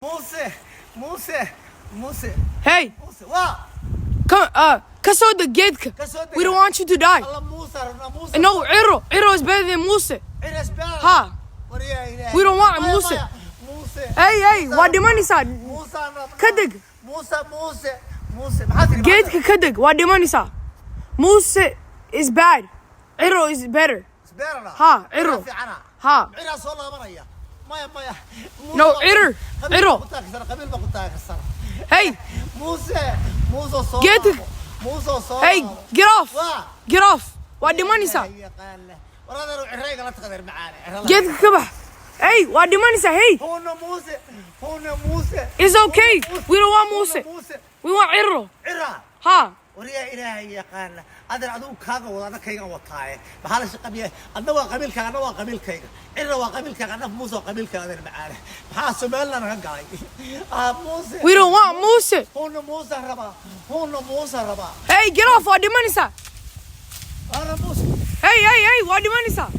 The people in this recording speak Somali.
Muuse, Muuse, Muuse. Hey, Muuse waa come, ka soo deg geedka. Ka soo deg. We don't want you to die. Alla, Muuse rabnaa, Muuse. No, Ciro. Ciro is better than Muuse. Ciras baa Ha. Waryaa Ilaahay. We don't want Maya, Muuse. maya. Muuse. Hey, hey, Muuse waa rabnaa. dhimanaysaa. Muuse rabnaa. Ka deg. Muuse, Muuse, Muuse, maxaa tiri? Geedka ka deg, waa dhimanaysaa. Muuse is bad. Ciro is better. Isbeerana. Ha, Ciro. Fiicana. Ha. Ciraa soo laabanaya. Maya, maya. Muuse No, Ciro. Qabiil Ciro. baa ku taageersan, qabiil baa ku taageersan. Hey, Muuse, Muuse soo Geedka- laabo. Muuse soo hey, laabo. get off. Waa. Get off. Waa dhimanaysaa. Yaqaana. War adeer, cirayga la taqadeer macaane. Ciro la- Geedka ka bax. Hey, waa dhimanaysaa. Hey, Huna Muuse, huna Muuse. It's okay. Huna. We don't want Huna Muuse. Muuse. We want Ciro. Cira. Ha. Waryaa Ilaahay yaqaana, adeer, adigu kaaga wada, adna kayga wataaye. Maxaa la shaqabiya? Adna waa qabiilkaaga, adna waa qabiilkayga. Cirna waa qabiilkaaga, adna Muuse waa qabiilkaaga. Adeer macaane, maxaa Somaliland ka galay? Ah, Muuse. We don't want Muuse. Huna Muuse rabaa, huna Muuse rabaa. Hey, get off. Waa dhimanaysaa. Ana Muuse. Hey, hey, hey, waa dhimanaysaa.